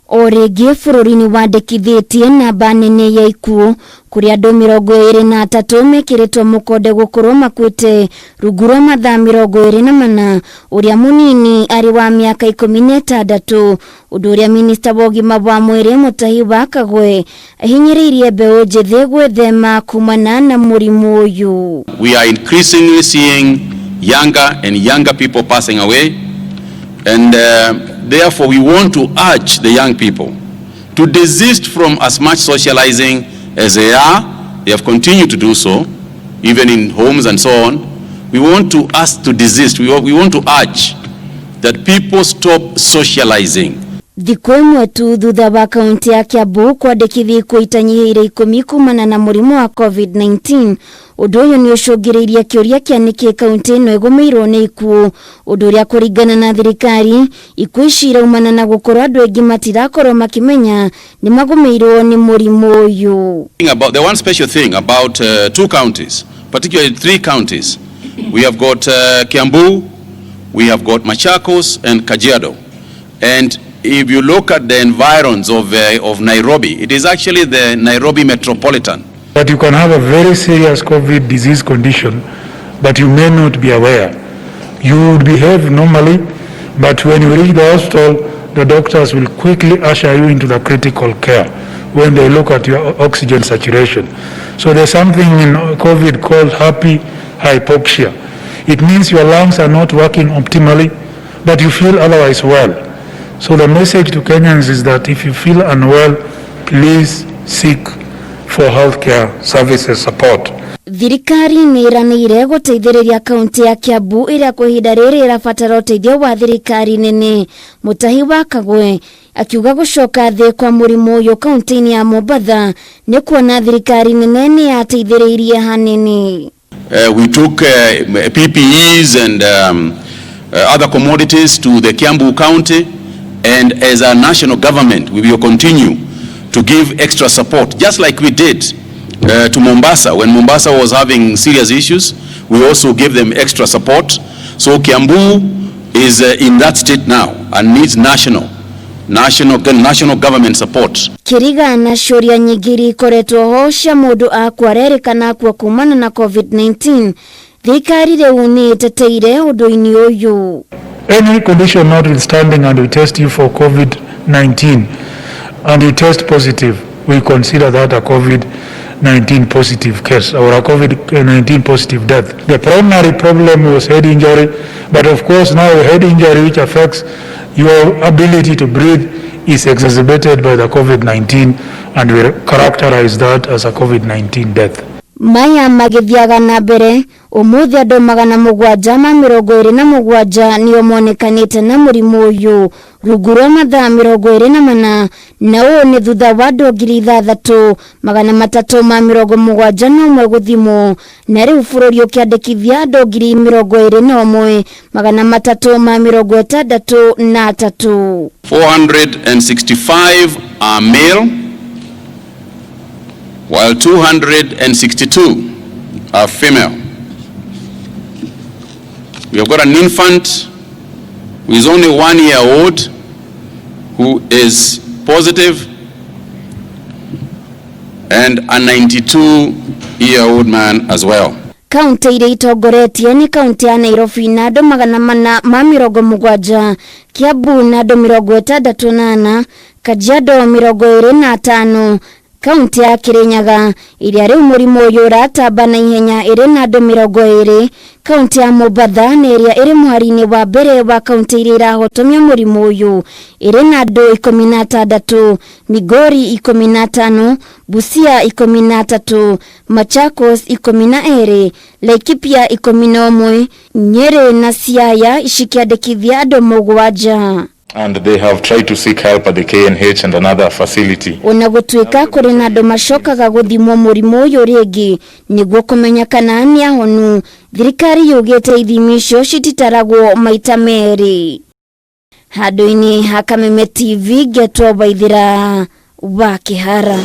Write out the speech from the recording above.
O rĩngĩ bũrũri nĩ wandĩkithĩtie namba nene ya ikuũ kũrĩa andũ 23 mekĩrĩtwo mũkonde gũkorwo makuĩte rungu rwa mathaa 24, ũrĩa mũnini arĩ wa mĩaka 16, ũndũ ũrĩa minista wa ũgima wa mwĩrĩ Mutahi wa Kagwe ahinyĩrĩirie mbeũ njĩthĩ gwĩthema kumana na mũrimũ ũyũ. We are increasingly seeing younger and younger people passing away, and therefore we want to urge the young people to desist from as much socializing as they are. They have continued to do so, even in homes and so on. We want to ask to desist. We want to urge that people stop socializing. Thikũ ĩmwe tu thutha wa kaunti ya Kiambu kwandĩkithia ikuũ itanyihĩire 10 kumana na mũrimũ wa COVID-19, ũndũ ũyũ nĩ ũcũngĩrĩirie kĩũria kĩa nĩkĩ kaunti ĩno ĩgũmĩirwo nĩ ikuũ, ũndũ ũrĩa kũringana na thirikari ikuũ ici iraumana na gũkorwo andũ aingĩ matirakorwo makĩmenya nĩ magũmĩirwo nĩ mũrimũ ũyũ. About the one special thing about two counties, particularly three counties, we have got Kiambu, we have got Machakos and Kajiado. And if you look at the environs of Nairobi, it is actually the Nairobi metropolitan. But you can have a very serious COVID disease condition, but you may not be aware. You would behave normally, but when you reach the hospital, the doctors will quickly usher you into the critical care when they look at your oxygen saturation. So there's something in COVID called happy hypoxia. It means your lungs are not working optimally, but you feel otherwise well. So the message to Kenyans is that if you feel unwell, please seek for healthcare services support. Thirikari nĩ ĩranĩire gũteithĩrĩria kaunti ya Kiambu ĩrĩa kwa ihinda rĩrĩ ĩrabatara ũteithio wa thirikari nene. Mutahi wa Kagwe akiuga gũcoka thĩ kwa mũrimũ ũyũ kaunti-inĩ ya Mombatha nĩ kuona thirikari nene nĩ yateithĩrĩirie hanene. We took PPEs and other commodities to the Kiambu County, and as a national government, we will continue to give extra support, just like we did to Mombasa. When Mombasa was having serious issues, we also gave them extra support. So Kiambu is in that state now and needs national government support. Kĩriga na ciũria nyingĩ iria ikoretwo ho cia mũndũ akua arerĩkana akua kumana na COVID-19, thirikari rĩu nĩ ĩteteire ũndũ-inĩ ũyũ. Any condition notwithstanding, and we test you for COVID-19 and you test positive, we consider that a COVID-19 positive case or a COVID-19 positive death. The primary problem was head injury, but of course now head injury, which affects your ability to breathe, is exacerbated by the COVID-19, and we characterize that as a COVID-19 death. Maya magĩthiaga na mbere, ũmũthĩ andũ 727 nĩo monekanĩte na mũrimũ ũyũ rungu rwa mathaa 24, na ũũ nĩ thutha wa andũ 6371 gũthimwo, na rĩu bũrũri ũkĩandĩkithia andũ 21,363. 465 are male, while 262 are female. We have got an infant who is only 1 year old who is positive, and a 92-year-old man as well. Kaunti iria itongoretie nĩ kaunti ya Nairobi na andũ 470, Kiambu na andũ 64, Kajiado 25, kaunti ya Kirinyaga ĩrĩa rĩu mũrimũ ũyũ ũratamba na ihenya ĩrĩ na andũ 20, kaunti ya Mombatha nĩ ĩrĩa ĩrĩ mũhari-inĩ wa mbere wa kaunti iria irahotomia mũrimũ ũyũ ĩrĩ na andũ 16, Migori 15, Busia 13, Machakos 12, Laikipia 11, Nyeri na Siaya cikĩandĩkithia andũ 7. And they have tried to seek help at the KNH and another facility. Ona gũtuĩka kũrĩ na andũ macokaga gũthimwo mũrimũ ũyũ rĩngĩ nĩguo kũmenya kana nĩ ahonu, thirikari yugĩte ithimi icio cititaragwo maita merĩ. Handũ-inĩ ha Kameme TV, ngetwo Waithĩra wa Kĩhara.